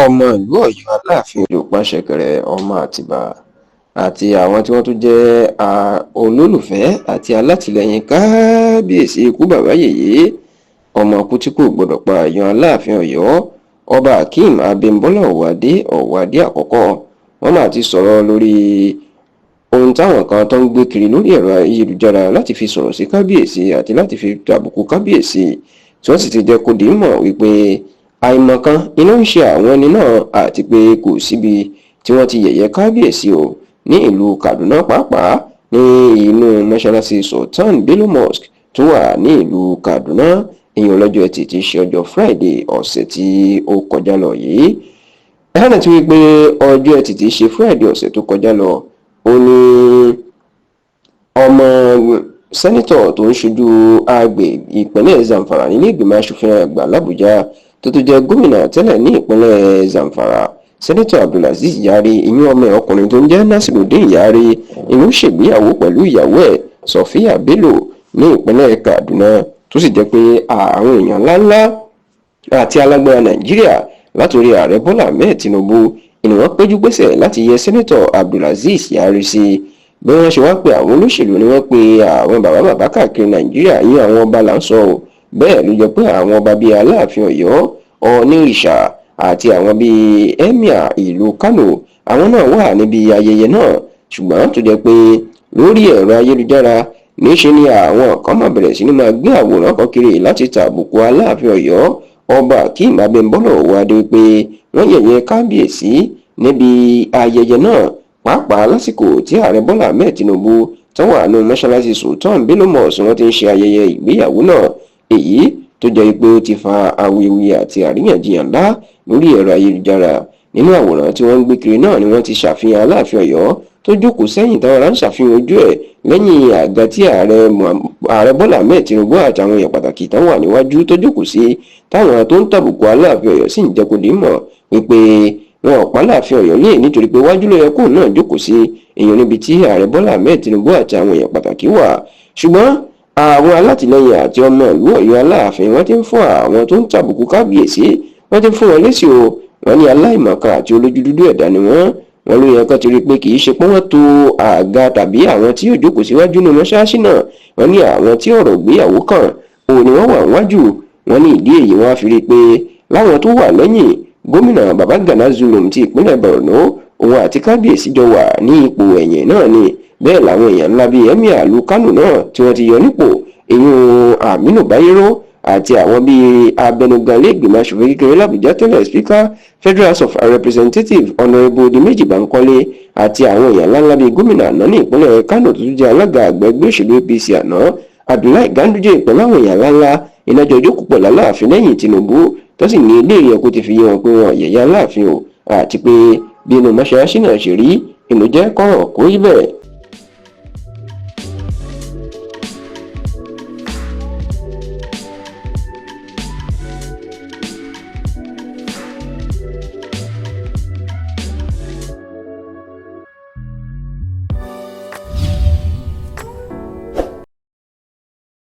Ọmọ ìlú Ọ̀yọ́ Aláàfin Òjó Pàṣẹkẹrẹ ọmọ Àtìbà àti àwọn tí wọ́n tún jẹ́ olólùfẹ́ àti alátìlẹyìn kábíyèsí ikú bàbá yèyé, ọmọ ikú tí kò gbọdọ̀ pa èèyàn, Aláàfin Ọ̀yọ́, Ọba Akeem Abímbọ́lá Ọ̀wádé, Ọ̀wádé àkọ́kọ́. Wọ́n máa ti sọ̀rọ̀ lórí ohun táwọn kan tó ń gbé kiri lórí ẹ̀rọ ayélujára láti fi sọ̀rọ̀ sí kábíyèsí àti láti fi tàbùkù kábíyèsí, tí wọ́n sì ti jẹ́ kó di mọ̀ wípé àìmọ̀kan iná ń ṣe àwọn ẹni náà, àti pé kò síbi tí wọ́n ti yẹ̀yẹ́ kábíyèsí o ní ìlú Kaduna, pàápàá ní inú mọ́ṣáláṣí Sultan Bello Mosque tó wà ní ìlú Kaduna, ìyẹn lọ́jọ́ Ẹtì tí í ṣe ọjọ́ Friday ọ̀sẹ̀ tí ó kọjá lọ yìí. Ẹ̀hánà ti wí pé ọjọ́ Ẹtì tí í ṣe Friday ọ̀sẹ̀ tó kọjá lọ, ó ní ọmọ senator tó ń ṣojú àgbè ìpínlẹ̀ Zamfara nílé ìgbìmọ̀ asòfin àgbà làbújá, tó tó jẹ́ gómìnà tẹ́lẹ̀ ní ìpínlẹ̀ Zamfara, Senator Abdulaziz Yari, ìyún ọmọ ẹ̀ ọkùnrin tó ń jẹ́ Nasirudeen Yari, ìlú ṣègbéyàwó pẹ̀lú ìyàwó ẹ̀ Sofia Bello ní ìpínlẹ̀ Kaduna, tó sì jẹ́ pé àwọn èèyàn ńláńlá àti alágbára Nàìjíríà, látòrí Ààrẹ Bọ́lá Ahmed Tinubu, ìní wọ́n péjú pésẹ̀ láti yẹ Senator Abdulaziz Yari sí. Bí wọ́n ṣe wá pé àwọn olóṣèlú ni wọ́n pe àwọn bàbá bàbá káàkiri Nàìjíríà, yín àwọn ọba là ń sọ ọ́. Bẹ́ẹ̀ ló jẹ́ pé àwọn ọba bíi Aláàfin Ọ̀yọ́, Ọ̀nìrìṣà àti àwọn bíi Emir ìlú Kano, àwọn náà wà níbi ayẹyẹ náà. Ṣùgbọ́n tó jẹ́ pé lórí ẹ̀rọ ayélujára, níṣe ni àwọn kan máa bẹ̀rẹ̀ sí ní máa gbé àwòrán kan kiri láti tàbùkù Aláàfin Ọ̀yọ́, Ọba Akeem Abímbọ́lá Ọ̀wádé, pé wọ́n yẹ̀yẹ́ kábíyèsí níbi ayẹyẹ náà, pàápàá lásìkò tí Ààrẹ Bọ́lá Ahmed Tinubu tó wà nù mọ́ṣáláṣí Sultan Bello Mosque wọ́n ti ń ṣe ayẹyẹ ìgbéyàwó náà. Èyí tó jẹ́ pé ó ti fa awuyewuye àti àríyànjiyàn ńlá lórí ẹ̀rọ ayélujára. Nínú àwòrán tí wọ́n ń gbé kiri náà ni wọ́n ti ṣàfihàn Aláàfin Ọ̀yọ́ tó jókòó sẹ́yìn, táwọn ará ń ṣàfihàn ojú ẹ̀ lẹ́yìn àga tí Ààrẹ Bọ́lá Ahmed Tinubu àtàwọn èèyàn pàtàkì táwọn wà níwájú tó jókòó sí, táwọn tó ń tàbùkù Aláàfin Ọ̀yọ́ sì ń jẹ́ kó di mọ̀ wípé wọn ò pa Aláàfin Ọ̀yọ́ lé, nítorí pé wájú ló yẹ kóun náà jókòó sí, èèyàn níbi tí Ààrẹ Bọ́lá Ahmed Tinubu àti àwọn èèyàn pàtàkì wà. Ṣùgbọ́n àwọn alátìlẹyìn àti ọmọ ìlú Ọ̀yọ́ Aláàfin, wọ́n ti ń fún àwọn tó ń tàbùkù kábíyèsí, wọ́n ti ń fún wọn lésì o. Wọ́n ní aláìmọ̀kan àti olójú dúdú ẹ̀dá ni wọ́n. Wọ́n ló yẹ kán ti rí i pé kì í ṣe pé wọ́n to àga tàbí àwọn tí yóò jókòó síwájú ní mọ́ṣáláṣí náà. Wọ́n ní àwọn tí ọ̀rọ̀ ìgbéyàwó kàn òun ni wọ́n wà níwájú. Wọ́n ní ìdí èyí, wọ́n á fi rí i pé láwọn tó wà lẹ́yìn, Gómìnà Babagana Zulum ti ìpínlẹ̀ Borno, òun àti kábíyèsí jọ wà ní ipò ẹ̀yìn náà ni. Bẹ́ẹ̀ làwọn èèyàn ńlá bíi Emir ìlú Kánò náà tí wọ́n ti yọ nípò, ìyún Aminu Bayero, àti àwọn bíi abẹnugan ilé ìgbìmọ̀ asòfin kékeré làbújá tẹ́lẹ̀, Speaker, Federal House of Representatives, Honourable Diméjì Bankole, àti àwọn èèyàn ńláńlá bíi gómìnà àná ní ìpínlẹ̀ Kánò, tó tún jẹ́ alága àgbẹ̀ ẹgbẹ́ òṣèlú APC àná, Abdullahi Ganduje, pẹ̀lú àwọn èèyàn ńláńlá ìnájọ jókòó pẹ̀lú Aláàfin lẹ́yìn Tinubu, tó sì ní ilé ìyẹn kó ti fi yé wọn pé wọn yẹ̀yẹ́ Aláàfin o, àti pé bí inú mọ́ṣáláṣí náà ṣe rí ìlú jẹ́ kọ́rọ̀ kó rí bẹ́ẹ̀.